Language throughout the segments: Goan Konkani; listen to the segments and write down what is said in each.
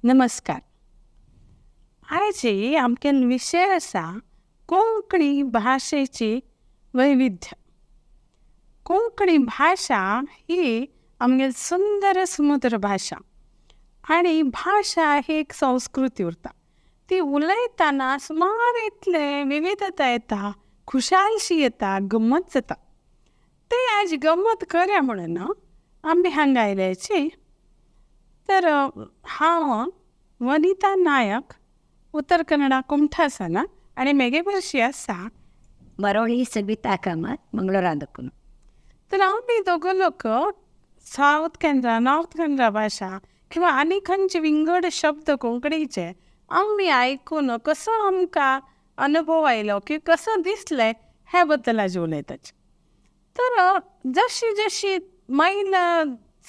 नमस्कार. आयची आमगे विशय आसा कोंकणी भाशेची वैविध्य. कोंकणी भाशा ही आमगे सुंदर सुमधुर भाशा आनी भाशा ही एक संस्कृती उरता. ती उलयतना सुमार इतले विविधता येता, खुशालशी येता, गम्मत जाता. ते आज गम्मत करया म्हणून आमी हांगा आयल्याची. तर हांव वनिता नायक, उत्तर कन्नडा कुमठासाना आनी मेगे भरशी आसा मरोळी सबिता कामत मंगळूरांत. तर आमी दोगो लोक सावथ कॅनरा नॉर्थ कॅनरा भाशा किंवा आनी खंयचे विंगड शब्द कोंकणीचे आमी आयकून कसो आमकां अनुभव आयलो की कसो दिसलें ह्या बद्दल आज उलयताची. तर जशी जशी मैल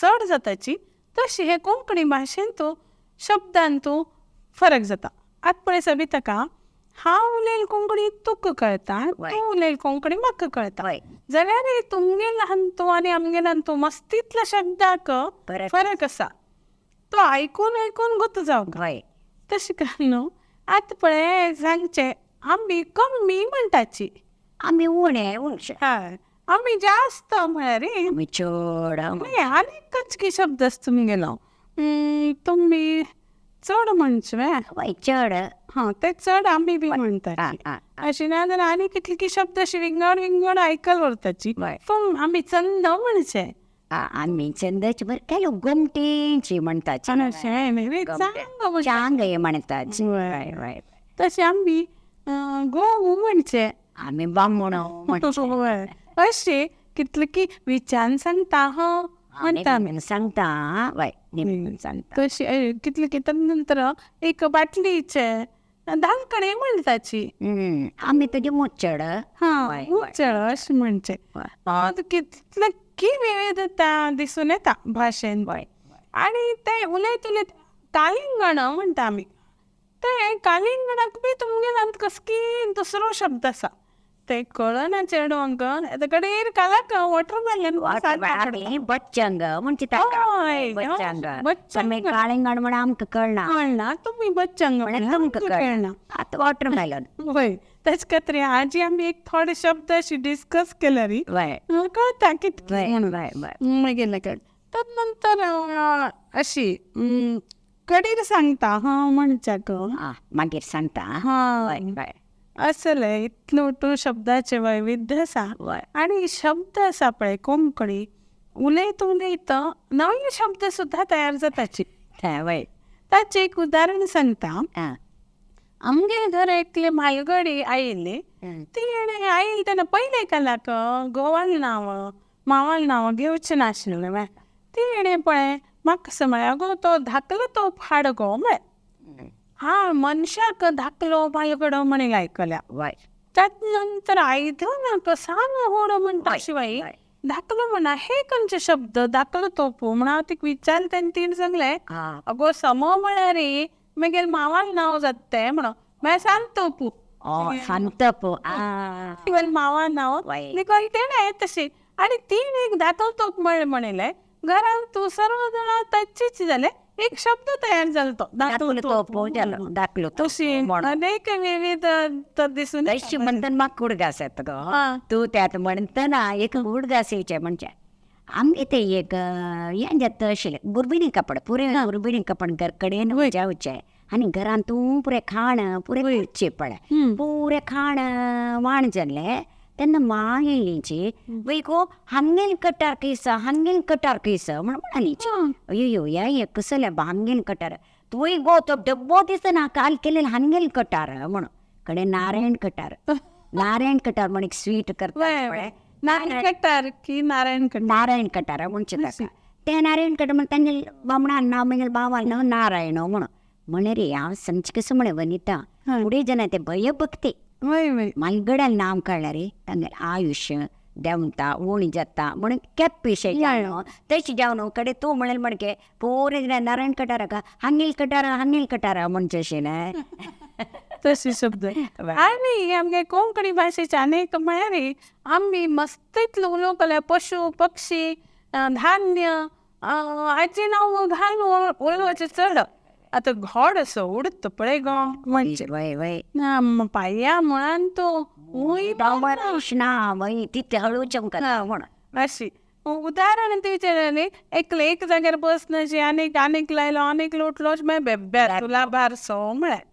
चड जाताची तशी हे कोंकणी भाशेंतू शब्दांतू फरक जाता. आतां पळय सबिताका, हांव उलयल कोंकणी तुका कळटा, तूं उलयल कोंकणी म्हाका कळटा, जाल्यार तुमगेल हांतू आनी आमगेल हांतू मस्तीतल्या शब्दाक फरक आसा. तो आयकून आयकून गोत जावंक. तशें करून न्हू आतां पळय सांगचें आमी कमी म्हणटाची, आमी उणें उणशे, हय आमी जास्त म्हळ्यार आमी चड. आनी खंयचे शब्द आसा तुमगेलो, तुमी चड म्हणचे वय चड, हां ते चड आमी बी म्हणटाची. अशें ना जाल्यार आनी कितले शब्द अशे विंगड विंगड आयकल व्हरताची. पूण आमी चंद म्हणचे, आमी चंदच बरें काय लोक गोमटेची म्हणटाची, चांग म्हणटाची. तशें आमी गोमू म्हणचे, आमी बामणो म्हणचे. अशें कितले की विचान सांगता हां म्हणटा आमी, सांगता वय सांगता. तशें कितले की नंतर एक बाटलीचे धांकणे म्हणटाची, आमी तुजी मुचड, हां मुचड अशें म्हणचे. कितले की विविधता दिसून येता भाशेन. आनी ते उलयत उलयत कालिंगण म्हणटा आमी, ते कालिंगणाक बी तुमगेल्यान कसकी दुसरो शब्द आसा ते कळना चेडवांक. आतां कडेर कालाक वॉटरमेलन बच्चंग म्हणचे, बच्चंग काळिंगण म्हण आमकां कळना, कळना तुमी बच्चंग म्हळ्यार तुमकां कळना. आतां वॉटरमेलन वय. तेच खातीर आजी आमी एक थोडे शब्द अशी डिस्कस केल्यार कळटा कितकें मागीर कळ. तद नंतर अशी कडेर सांगता हां म्हणच्याक मागीर सांगता हां असले इतलो टू शब्दाचें वैविध्य आसा. आनी शब्द आसा पळय कोंकणी उलयत उलयत नवे शब्द सुद्दां तयार जाताची. ताचें एक उदाहरण सांगता. आमगे घर एकले म्हालगडी आयिल्ली, ती आयली तेन्ना पयले कलाक घोवान नांव मावान नांव घेवचें नाशिल्लें. ती हेणें पळय म्हाका कसो म्हळें, अगो तो धाकलो तोप हाड गो म्हळें. हा मनशाक धाकलो म्हालगडो म्हणील आयकल्या. त्यात नंतर आयदनाक सान व्हड म्हणटा शिवाय धाकलो म्हणा हे खंयचे शब्द धाकलो तोप म्हणून हांव तिका विचारलें तेन्ना तिणें सांगलें, अगो समो म्हळ्यार मागीर मावान नांव जाता तें म्हणून मागीर सान तोपू, सान तोपू मावान नांव निकून तेणें तशी. आनी तिणें एक धाकलो तोप म्हळें म्हणिल्लें घरांत तूं सर्व जाणां ताचीच जालें एक शब्द तयार जालो तो धाकलो तोप जालो, धाकलो. तशी अनेक विविध दिसून. तशी म्हणटना म्हाका उडगास येता गो तूं त्यात म्हणटना एक उडगास येवचें म्हणजे आमगे ते एक हें जाता आशिल्लें गुरबिणी कपड, पुरें गुरबिणी कपड घर कडेन जावचें आनी घरांत तूं पुरें खाण पुरें करचें पडलें, पुरें खाण वाण जालें तेन्ना मां येयलीची वय गो हांगेल कटार कैसा, हांगेल कटार कैसा म्हण म्हणालीची. अय्यो ह्या हें कसलें हांगेल कटार, तुवें गो तो डब्बो दिसना काल केलें हांगेल कटार म्हणून. कडेन नारायण कटार, नारायण कटार म्हण एक स्वीट करता पळय, नारायण कटार की नारायण कटार, नारायण कटार म्हणचें ताका. तें नारायण कटार म्हण तांगे बामणान नांव मागीर बाबान नांव नारायण म्हणून. म्हळें रे हांव सांगचें कसो म्हळें वनिता, फुडें जेन्ना तें भयभक्ती म्हालगड्यान नांव काडल्यार रे तांगेलें आयुश्य देंवता उणी जाता म्हणून केपेशें जावन तशें जावन कडेन तूं म्हणलें म्हणके पुरें नारायण कटाराक हांगेल कटारा हांगेल कटारा म्हणचें अशें न्हय तशे शब्द. आनी आमगे कोंकणी भाशेचे आनी एक म्हळ्यार आमी मस्त इतलो उलोवंक जाल्यार पशु पक्षी धान्य हाचें नांव घालून उलोवचें चड. आता घोड असो उडत पळय गो म्हणजे वय वय पाया मुळान तो ना वय तिथे हळू चमकता म्हण अशी उदाहरण दिवचें एकले एक जाग्यार बस नाशी आनीक आनीक लायलो आनीक लोटलो मागीर बेब्या तुला बारसो म्हळ्यार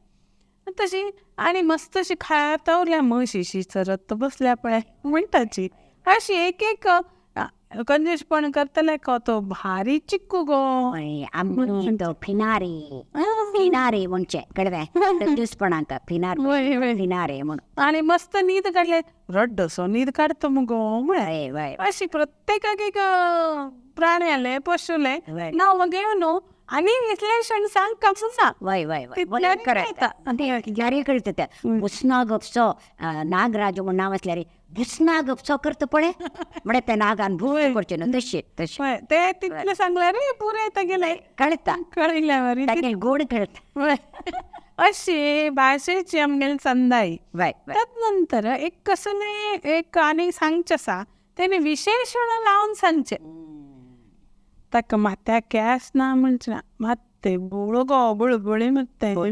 तशी आनी मस्त अशी खायत उरल्या म्हशी चरत बसल्या पळय म्हणटाची अशी एक एक कंजूसपण करतले को तो भारी चिक्कू गो आमी तो फिनारे फिनारे म्हणचे कळवे कंजूसपणाक फिनार फिनारे म्हणून आनी मस्त न्हीद काडले रड्डसो न्हीद काडतो मुगो म्हळ्यार अशी प्रत्येकाक एक प्राण्याले पशुले नांव घेवन न्हू आनी विश्लेशण सांग ना वय वय वय करेक्ट कळटा त्या भुसना गपसो नागराज म्हण नांव आसल्यार भुसना गपसो करता पळय म्हळ्यार त्या नागान भूस करचें न्हू तशें तशें ते तितलें सांगल्यार पुराय तेगेलें कळटा कळिल्ल्या तागेलें गोड कळटा अशी भाशेची आमगेली संदाई. वय तदनंतर एक कसलें एक आनी सांगचें आसा तेणी विशेशण लावन सांगचें ताका माथ्याक केंस ना म्हणचें ना मात्ते बुळो गो बुळबुळी मात्ते वय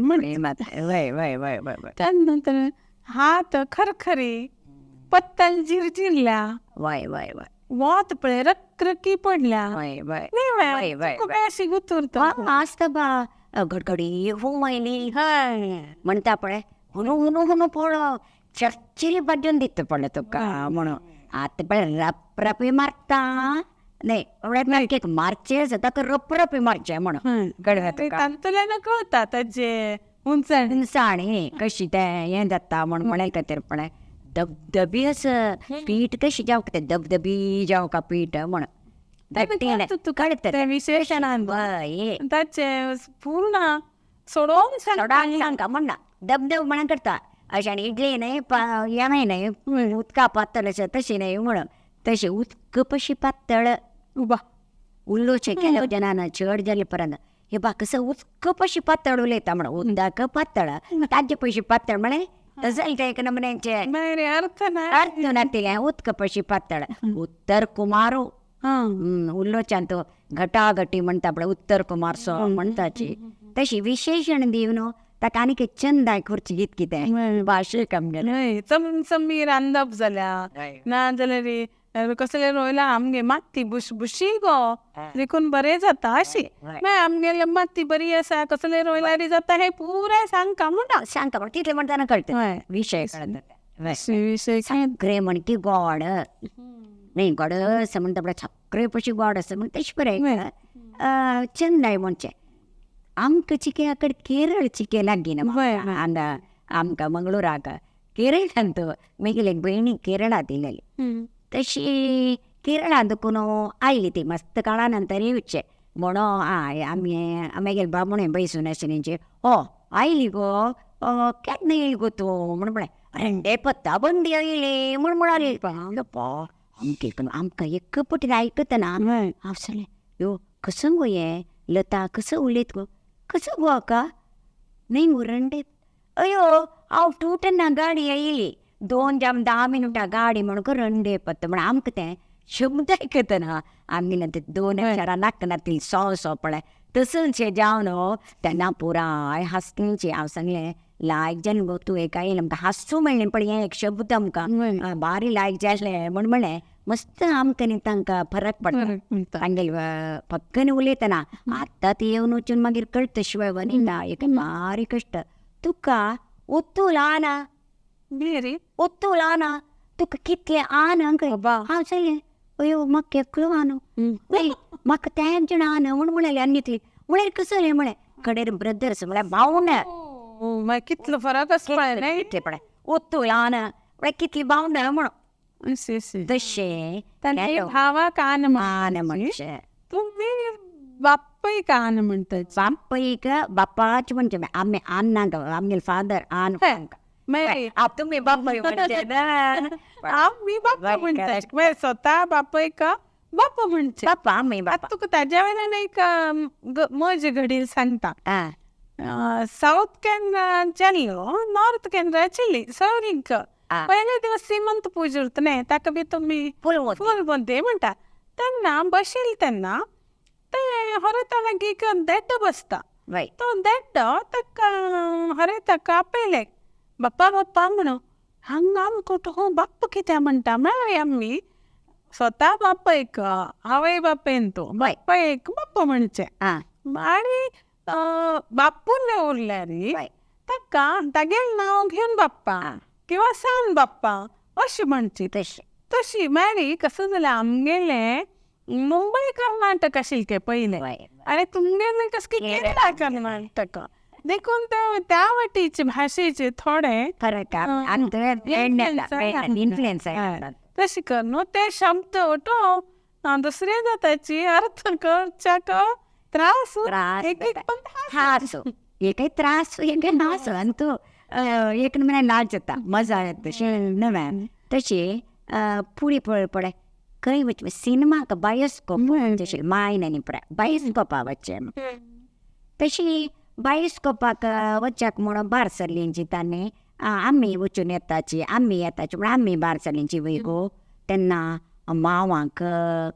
वय वय वय. त्यानंतर हात खरखरी पत्तल झिरझिरल्या वय वय वय वत पळय रखरखी पडल्या वय वय वय वय अशी गुतुरता आसता बा घडघडी हूम आयली म्हणटा पळय हुनू हुनू हुनू पळो चरचरी बाजून दिता पळय तुका म्हणून आतां पळय रपरपी मारता न्हय म्हळ्यार मारचें ताका रपरपी मारचें म्हणून कळ्ळें तुका तातूंतल्यान कळटा ताजें उंचाण उंचाणी कशी तें हें जाता म्हण म्हणले खातीर पळय धबधबी असं पीठ कशी जावंक तें धबधबी जावंक पीठ म्हण कळटा विशेशणान ताचें पूर्ण सोडोवन सांगता म्हणना धबधब म्हणून करता अशें आनी इडली न्हय हें न्हय उदका पातळ अशें तशें न्हय म्हणून तशें उदक पशी पातळ उबा उलोवचें केलें जनान चड जालें परंत हे बा कसं उदक पशी पातळ उलयता म्हणून उदक पातळ ताजे पयशे पातळ म्हळें तसं तें एक नमुन्याचें अर्थ ना अर्थ नातिलें उदक पशी पातळ उत्तर कुमारू उलोवच्यान तो घटाघटी म्हणटा पळय उत्तर कुमार सो म्हणटाची तशी विशेशण दिवन ताका आनीक एक चंद खुर्ची गीत कितें भाशेक आमगेलें चमचमी रांदप जाल्या ना जाल्यार कसलें रोयलां आमगे माती बुशबुशी गो देखून बरें जाता अशी मागीर आमगेले माती बरी आसा कसलें रोयल्यार जाता हें पुराय सांगता म्हणटा सांगता म्हण तितलें म्हणटाना कळटा विशय कळटा विशय साखरे म्हण की गोड न्हय गोड आसा म्हणटा पळय साखरे पशी गोड आसा म्हण तशें बरें चंदाय म्हणचें आमकां चिके आकड केरळ चिके लागीं ना हांगा आमकां मंगळुराक केरळांत मागीर एक भयणी केरळांत येयलेली तशी केरळांत कोण आयली ती मस्त काळा नंतर येवचें म्हणून आमी आमगेले बामणे बैसून अशें तेंचे हो आयली गो केन्ना येयली गो तूं म्हण म्हळें रेंडे पत्ता बंदी आयली म्हण म्हणाली पा आमकां आमकां एक पटी आयकतना हांव सांगलें यो कसो गो हें लता कसो उलयत गो कसो गो आका न्हय गो रंडे अयो हांव टूटना गाडी आयली 2 जाम 10 मिनटां गाडी म्हणून रंडे पत्ता म्हण आमकां तें शब्द आयकतना आमगेलें ते 2 अक्षरां नाकना ती सो सो पळय तसोच जावन तेन्ना पुराय हांसनीचे हांव सांगलें लायक जालें गो तूं एक आयलें आमकां हांसूं मेळ्ळें पण हें एक शब्द आमकां बारी लायक जालें म्हण म्हणलें मस्त आमकां न्ही तांकां फरक पडटा तांगेले पक्कन उलयतना आतां ती येवन वचून मागीर कळटा शिवाय वनिता एक बारीक कश्ट तुका ओतूल आना बेरी ओतूल आना तुका कितलें आना हांव सांगलें अयो म्हाका एकलो आनो म्हाका तें जाण आना म्हण म्हणलें आनी ती म्हळ्यार कसलें म्हळें कडेर ब्रदर्स म्हळ्यार भावंडां मागीर कितलो फरक आसा पळय कितले पळय ओतूल आना म्हळ्यार कितली भावंडां म्हणून तशें भावाक आन आन म्हणचें तुमी बापूयक आन म्हणटा बापूयक बापाच म्हणचें आमी आन ना आमगेले फादर आन मागीर तुमी बापूय म्हणचे आमी बाप्पा म्हणटा मागीर स्वता बापूयक बाप्पा म्हणचे बाप्पा आमी आतां तुका ताज्या वयल्यान एक मज घडील सांगता सावथ केनरा जाल्लो नॉर्थ केनरा चेली सौरीक पयले दिवस सीमंत पूजा उरता न्ही ताका बी तुमी फूल बोंदे म्हणटा तेन्ना बशील तेन्ना ते हरता लागीं देठो बसता तो देड्डो ताका हरे ताका आपयले बाप्पा बाप्पा म्हणून. हांगा आमकां तो बाप्पा कित्याक म्हणटा म्हळ्यार आमी स्वता बापयक आवय बापायन तो बापयक बाप्पा म्हणचें. आनी बापून उरल्यार ताका तागेलें नांव घेवन बाप्पा किंवा सान बाप्पा अशें म्हणची. तशी मागीर कसं जालें आमगेलें मुंबय कर्नाटक आशिल्लें पयलें आनी तुमगेलें कसं की केरळा कर्नाटक, देखून ते त्या वाटेचे भाशेचे थोडे फरक इन्फ्लुएन्स. तशें कर न्हू ते शब्द तो दुसरे जाताची अर्थ करच्याक त्रास एक एक पण हासो एकय त्रास एकय हासो आनी तो एक म्हळ्यार लाज जाता मजा येता तशें नव्यान. तशें पुडी पळय पळय खंय वच सिनेमाक बायोस्कोप तशें मायन आनी पळय बायोस्कोपा वचचें. तशी बायोस्कोपाक वचक म्हणून भायर सरलींची तांणी आमी वचून येताची आमी येताची म्हण आमी भायर सरलींची वय गो तेन्ना मावांक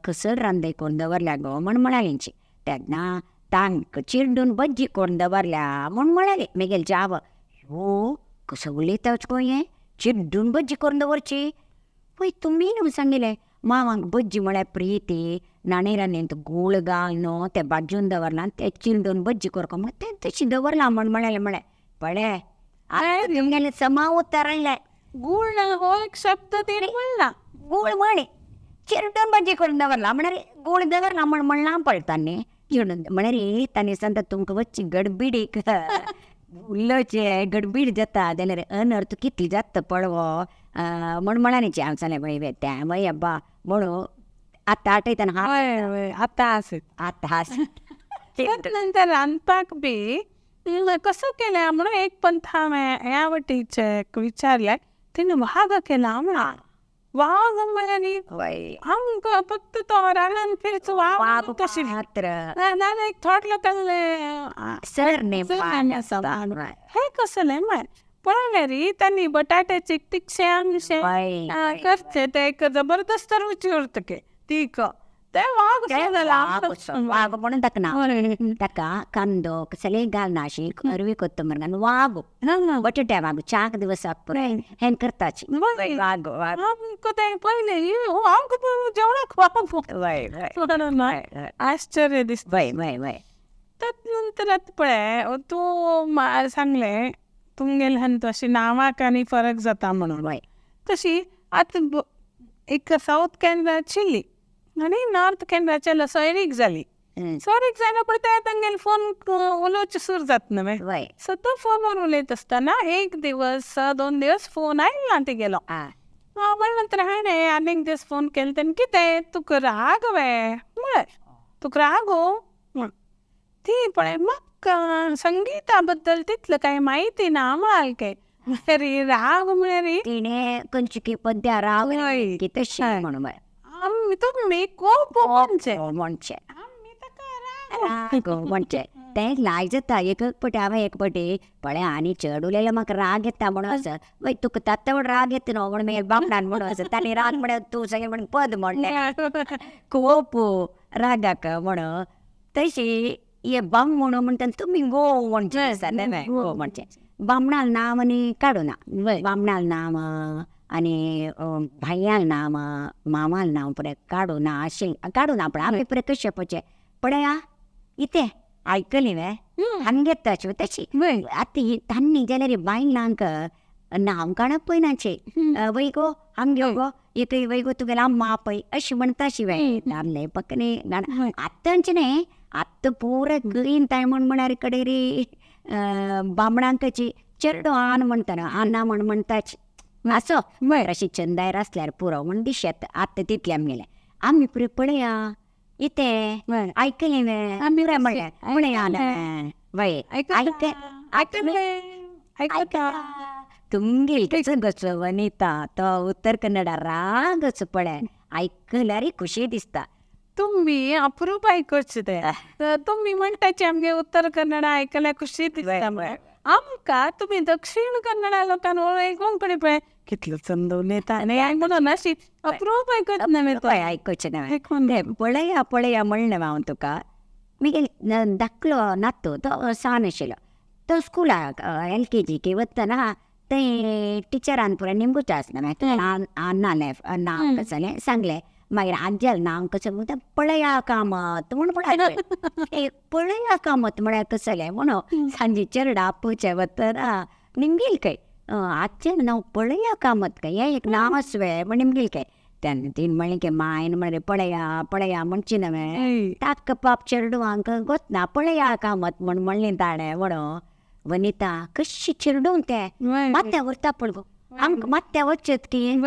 कसर रांदय करून दवरल्या गो म्हण म्हणालींची. तेन्ना तांकां चिरडून भज्जी करून दवरल्या म्हूण म्हणाली मागीर जाव हो कसो उलयताच गो हें चिड्डून भज्जी करून दवरची. पळय तुमी न्हू सांगिल्लें मावांक भज्जी म्हळ्यार प्रिती नाणे रांदींत गूळ घाल न्हू तें भाजून दवरलां तें चिरडून भज्जी करको म्हण तें तशें दवरलां म्हण म्हणालें. म्हळें पळय आतां तुमगेलें समा उतर आयलें गूळ हो एक शब्द तेणी म्हणला गूळ म्हणे चिरडून भज्जी करून दवरलां म्हळ्यार गूळ दवरलां म्हण म्हणलां पळय तांणी चिरडून. म्हळ्यार तांणी सांगता तुमकां वचची गडबिडीक उलोवचें गडबीड जाता जाल्यार अनर्थ कितली जाता पळोवो म्हण म्हणालीची. हांव सांगलें वय तें वय अब्बा म्हणून आतां आठयतना आतां आसत आतां आसत. नंतर रांदपाक बी कसो केलें म्हणून एक पंथ हांवें ह्या वटेचे विचारलें तिणें वाग केला म्हणा. वाग म्हळ्यार आमकां फक्त तो रानान फिरचो वाग तशें नाजाल्यार एक थोडे लोकांले सरनेम आसा हें कसलें म्हळ्यार पळयल्यार तांणी बटाट्याचे तिखशे आमशे करचे ते एक जबरदस्त रुची उरता तीक ते वाग वाग म्हणून ताका ना ताका कांदो कसलें घालना अशी अरवी कोत्तंबर घालून वाग बटाट्या वाग चाक दिवसाक हें करताची वाग आमकां तें पयलें आमकां जेवणाक वाग आश्चर्य दिसता. वय वय वय. तत् नंतर आतां पळय तूं सांगलें तुमगेल्यान तशी नांवाक आनी फरक जाता म्हणून. वय. तशी आतां एक सावथ कॅनरा आशिल्ली आनी नॉर्थ कॅनराच्या सोयरीक जाली. सोयरीक जाल्या पळय ते तांगेले फोन उलोवचें सुरू जाता न्हय. सो तो फोनार उलयत आसतना एक दिवस 2 दिवस फोन आयलो ना तिगेलो. म्हण नंतर हाणें आनी एक दीस फोन केलो तेन्ना कितें तुका राग वे म्हळें तुका राग हो म्हण. ती पळय म्हाका संगीता बद्दल तितलें कांय म्हायती ना म्हळाल के म्हळ्यार राग म्हळ्यार तिणें खंयची पद्या राग की तशी म्हणून आमी तुमी कोप म्हणचें म्हणचें आमी ताका राग म्हणचें तें लायक जाता. एक पटी हांवें एक पटी पळय आनी चड उलयल्यार म्हाका राग येता म्हणून आसा वय तुका तात्ता राग येता न्हू म्हण मागीर बामणान म्हणून आसा ताणें राग म्हळ्यार तूं सगळें म्हण पद म्हणलें कोप रागाक म्हणून. तशी हे बाम म्हणून म्हणटा तुमी गो म्हणचें आसा न्हय गो म्हणचें बामणाल नांव आनी काडूना बामणाल नांव आनी भायल्याल नांव मामाल नांव पळय काडूना अशें काडूना पळय आमी पळय कशें पळचें पळया इतें आयकली वे हांगा येता तशी. आतां तांणी जाल्यार बायलांक नांव काडप पळयनाचे वय गो हांग गो एक वय गो तुगेलो अम्मा पळय अशी म्हणटाशी वे नामले पकने आतांचे न्हय आतां पुरा ग्रीन ताय म्हण म्हळ्यार कडे रे बामणांकची चेडो आन म्हणटा आना म्हण म्हणटाची असो अशी चंदायर आसल्यार पुरो म्हण दिशेत आतां तितलें आमगेलें आमी पुरो पळया इतें आयकलें वे पुराय म्हणलें म्हणया वय आयकता तुमगेली कसो कसो वनिता तो उत्तर कन्नडा रागच पळय आयकल्यार खुशी दिसता. तुम्ही अप्रूप आयकुचें तें तुमी म्हणटाचे आमगे उत्तर कन्नडा आयकल्यार खुशी दिसता म्हळ्यार आमकां तुमी दक्षीण कन्नडा लोकांक कोंकणी पळय कितलो चंद उलयता आनी म्हणून अशी अप्रूप आयकत न्हय आयकुचें न्हय पळया पळया म्हणलें हांव तुका. मागीर धाकलो नातू तो सान आशिल्लो तो स्कुलाक LKG की वतना थंय टिचरान पुराय निमगूच आसना मागीर नांव नांव कसलें सांगलें मागीर आज्यालें नांव कसलें म्हणटा पळया कामत म्हूण म्हणटा पळया कामत म्हळ्यार कसलें म्हणून सांजे चेरडा आपोवचें वतना निमगील खंय आज्यालें नांव पळया कामत काय हें एक नांव आसवें म्हण निमगील काय तेन्ना तीन म्हणलें की मायन म्हणलें पळया पळया म्हणची न्हय ताका पाप चेरडुवांक गोतना पळया कामत म्हण म्हणलें ताणें म्हणून वनिता कशी चिरडून ते मात्या वरता पळ गो आमकां मात्या वचत की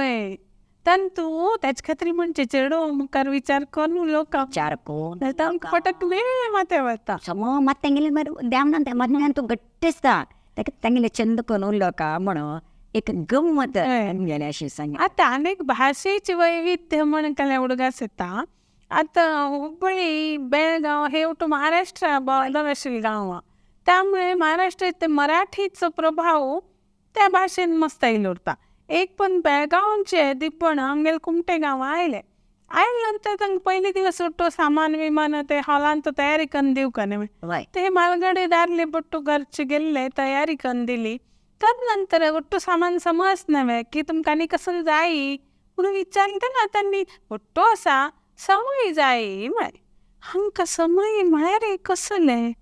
तंतू त्याच खातीर म्हणचे चेडो मुखार विचार करून उलोवंक विचार कोण पटकले माथ्या वता सम मात तेंगेले मागीर देंवना तें मात्यान तूं घट्ट दिसता ताका तेंगेले चंद करून उलोवका म्हणून एक गम्मत गेले अशें सांग. आतां आनीक भाशेचे वैविध्य म्हण केल्यार उडगास येता. आतां हुबळी बेळगांव हे ಒಟ್ಟು महाराष्ट्र बॉर्डर आशिल्ले गांव त्यामुळे महाराष्ट्रात ते मराठीचो प्रभाव त्या भाशेन मस्त आयलो उरता. एक पण बेळगांवचे दिपण आमगेले कुमटे गांवां आयले आयले नंतर तांकां पयले दिवस उठो सामान विमान ते हॉलांत तयारी करून दिवका न्ही ते मालगडे दारले बट्टू घरचे गेल्ले तयारी करून दिली. तर नंतर ಒಟ್ಟು सामान समज नव्हे की तुमकां आनी कसं जाय म्हणून विचारतना तांणी ಒಟ್ಟು आसा समय जाय म्हळें. हांकां समय म्हळ्यार कसलें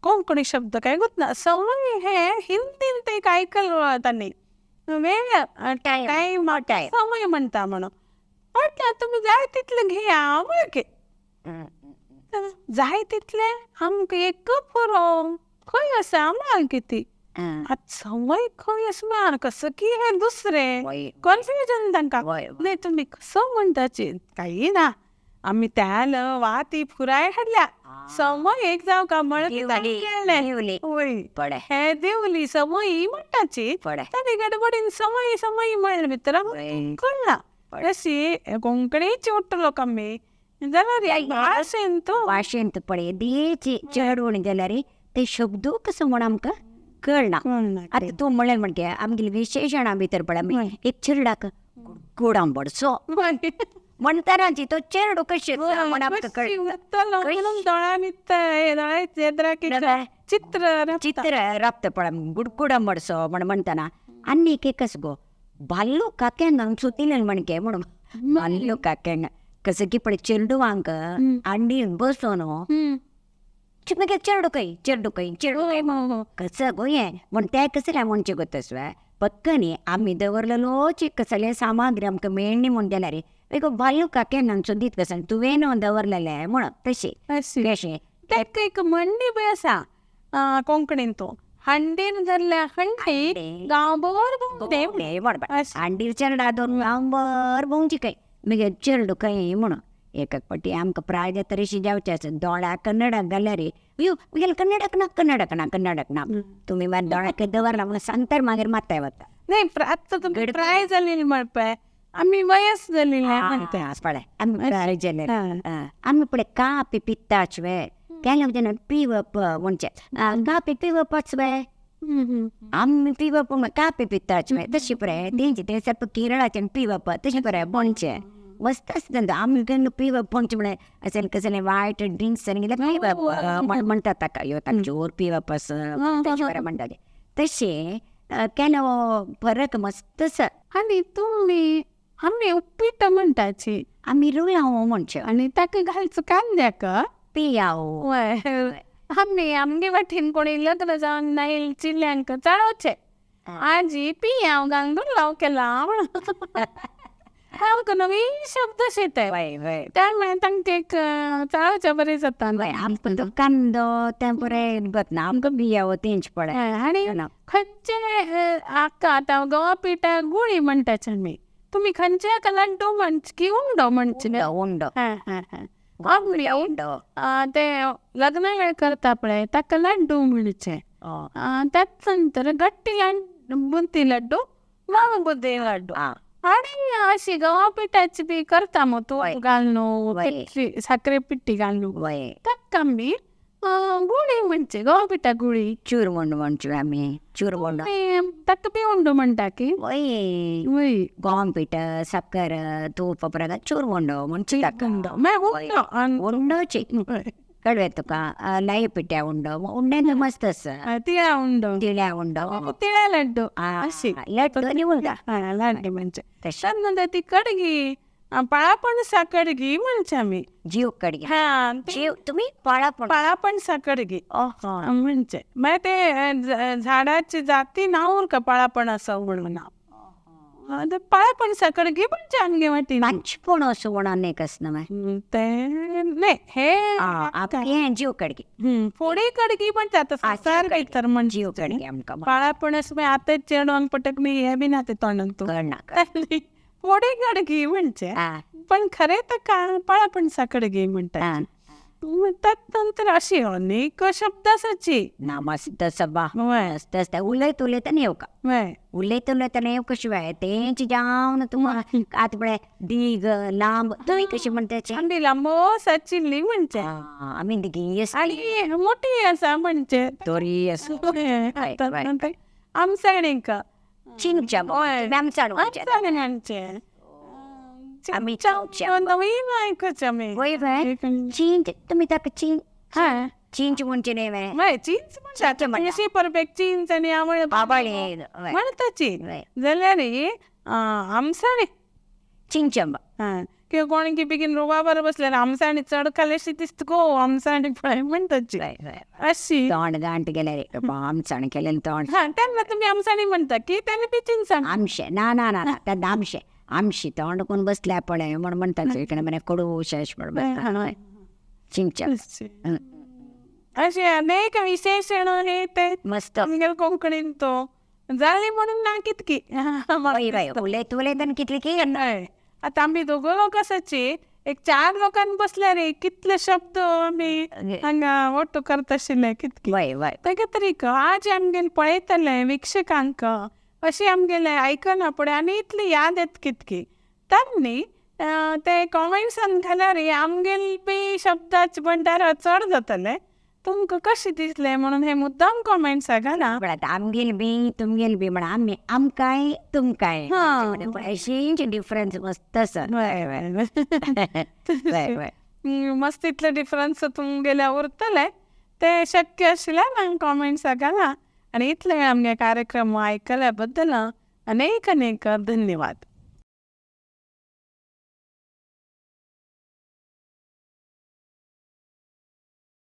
कोंकणी शब्द काय गोत ना. समय हे हिंदीन ते एक आयकल तांणी वेळ टायम समय म्हणटा म्हणून म्हटल्यार तुमी जाय तितलें घेया म्हळें. जाय तितलें आमकां एक पुरो खंय आसा आम्हाला कितें आतां समय खंय आसा कसं की हें दुसरें कन्फ्युजन तांकां. नाही तुमी कसो म्हणटाची काही ना आमी त्याल वाती पुराय हाडल्या समय एक जावं का म्हण हे दिवली समय म्हणटाची ताणी गडबडीन समय समय म्हणलें भितर कळना. अशी कोंकणीची उरतलो कमी जाल्यार भाशेन तो भाशेन पळय देची चेडूण जाल्यार ते शब्द कसो म्हण आमकां कळना. आतां तूं म्हणलें म्हणगे आमगेली विशेशणां भितर पळय एक चेरडाक गोड आंबडसो म्हणटाना तो चेरडो कशें म्हण आमकां चित्र चित्र राबता पळय गुडगुड आंबडसो म्हण म्हणटाना. आनी एक एकच गो बाल्लो काक्यांक हांगा सुतिलें म्हणके म्हणून बाल्लो काक्यांक कसं की पळय चेरडुवांक आंडी बसोन मागीर चेरडो खंय चेरडो खंय चेडो खंय कसं गो हें म्हण तें कसलें म्हणचें गो तसवें पक्कनी आमी दवरलेलो कसलें सामग्री आमकां मेळ्ळी म्हूण जाल्यार एक बाल्लो काक्यांक हांगा सोदीत कसं तुवें न्हू दवरलेलें म्हणून तशें कशें ताका एक म्हणणी बी आसा कोंकणीन तो हांडीर धरल्या हंडी गांवभर भोंवते म्हणपा हांडीर चेरडा दवरून गांवभर भोंवची खंय मागीर चेरडो खंय म्हणून एक पटी आमकां प्राय जाता तशी जावचें आसा दोळ्या कन्नडाक घाल्यार यो मागीर कन्नडाक ना कन्नडाक ना कन्नडाक ना तुमी मागीर दोळ्याक दवरला म्हणून सांगतर मागीर मात्ताय वता. नाही आतां तुमी प्राय जाली म्हणपाय आमी वयस जाली म्हणटा पळय आमी प्राय जाले आमी पळय कापी पित्ताच वे केन्ना जेन्ना पिवप म्हणचें कापी पिवपच वे आमी पिवप कापी पित्ताच वे तशी पळय तेंचे ते सारकें केरळाच्यान पिवप तशें पळय म्हणचें मस्त आसता. आमी केन्ना पिवप म्हणचें म्हळ्यार अशें कसलें वायट ड्रिंक्स आनी कितें पिवप म्हणटात ताका यो ताका जोर पिवप आसा तशें बरें म्हणटाले तशें केन्ना फरक मस्त आसा. आनी तुमी आमी उपीट म्हणटाची आमी रुलांव म्हणचें आनी ताका घालचो कांद्याक पियाव आमी आमगे वाटेन कोणी लग्न जावन नायल चिल्ल्यांक चाळोवचें आजी पियाव घालून रुलाव केला म्हणून आमकां नवीन शब्द शेताय त्यामुळे तांकां एक चाळोवचें बरें जाता. आमकां तो कांदो तें बरें गोतना आमकां बियाव तेंच पळय. आनी खंयचे आक्का आतां गोवा पिठा गुळी म्हणटाचे आमी तुमी खंयचे हाका लड्डू म्हणचे की उंडो म्हणचे उंडो उंडो ते लग्ना वेळ करता पळय ताका लड्डू म्हणचे. त्याच नंतर गट्टी बुंदी लड्डू माव बुंदी लड्डू आनी अशी गवा पिठाची बी करता मग तूप घालून साखरे पिठी घालून ताका आमी गुळी म्हणचे गवा पिठा गुळी चूरमुंड म्हणचे आमी चूरमुंड ताका बी उंडो म्हणटा की वय वय गव्हा पीठ साखर तूप परत चूरमुंडो म्हणचे ताका उंडो उंडोची. कळ्ळें तुका लाई पिठ्या उंडो उंड्यान मस्त आसा तिळा उंडो, तिळ्या उंडो, तिळा लड्डू अशी लड्डू आनी उंडा लड्डू म्हणजे. तशें. नंतर ती कडगी पाळापणसा कडगी म्हणचे आमी. जीव कडगी. हा, जीव तुम्ही पाळापण पाळापणसा कडगी म्हणजे मागीर ते झाडाची जाती नांव उरका पाळापणसा म्हणून नांव. पाळापणसा कडगी म्हणजे आमगे वाटेन. मांचपण असो म्हणून एक आसना मागीर ते नाही हे हें जीव कडगी. फोडी कडगी म्हणटा आतां संवसार भितर म्हणजे जीव कडगी आमकां पाळापणस मागीर आतां चेडवांक पटक न्ही हें बी ना तें तोंडान तूं कळना. फोडी कडगी म्हणजे पण खरें ताका पाळापणसा कडगी म्हणटा. नंतर अशी अनेक शब्द आसाची. ना मस्त सभा मस्त आसता. उलयत उलयतना येवका, उलयत उलयतना येवका शिवाय तेंच जावन तुका आतां पळय दीग लांब तुमी कशी म्हणटा? आमी लांबो साचिल्ली म्हणजे आमी दिगी आनी मोठी आसा म्हणजे तरी आसा. आमसाणीक चिंचा आमसाण म्हणजे आमी नवीन आयकूच आमी. वय चिंच तुमी ताका चिंच चिंच म्हणचे न्ही वय चिंच म्हणटा अशी परफेक्ट चिंच आनी आवळ आबाळे म्हणटा चिंच जाल्यार आमसाणी चिंच हा किंवा कोण की बेगीन रोवा बरोबर बसल्यार आमसाणी चड खाल्याशी दिसता गो आमसाणी पळय म्हणटाची अशी तोंड गांठ गेल्यार आमसाण केलें तोंड. हा तेन्ना तुमी आमसाणी म्हणटा की तेन्ना बी चिंचाण आमशे ना ना ना तेन्ना आमशे आमशी तोंड कोण बसल्या पळय म्हण म्हणटा इकडे म्हणे कडू अशें म्हण बसता चिंच अशे अनेक विशेषण हे ते मस्त आमगेले कोंकणीन तो जाली म्हणून ना कितकी उलयत उलयतना कितली की. आतां आमी दोगो लोक आसाची एक 4 लोकांनी बसल्यार कितले शब्द आमी हांगा ओटो करता आशिल्ले कितकी. वय वय तेका तरीक आज आमगेले पळयतले विक्षकांक अशी आमगेले आयकना पळय आनी इतली याद येत कितकी तर न्ही ते कॉमेंट्सान घाल्यार आमगेले बी शब्दाचे भंडार चड जातले. तुमकां कशें दिसलें म्हणून हे मुद्दाम कॉमेंट्सा घाला. आमगेल बी तुमगेल बी म्हण आमी आमकांय तुमकांय अशीच डिफरन्स मस्त आसा. मस्त इतले डिफरन्स तुमगेले उरतले ते शक्य आशिल्ल्यान कॉमेंट्सा घाला. आनी इतले आमगे कार्यक्रम आयकल्या बद्दल अनेक अनेक धन्यवाद.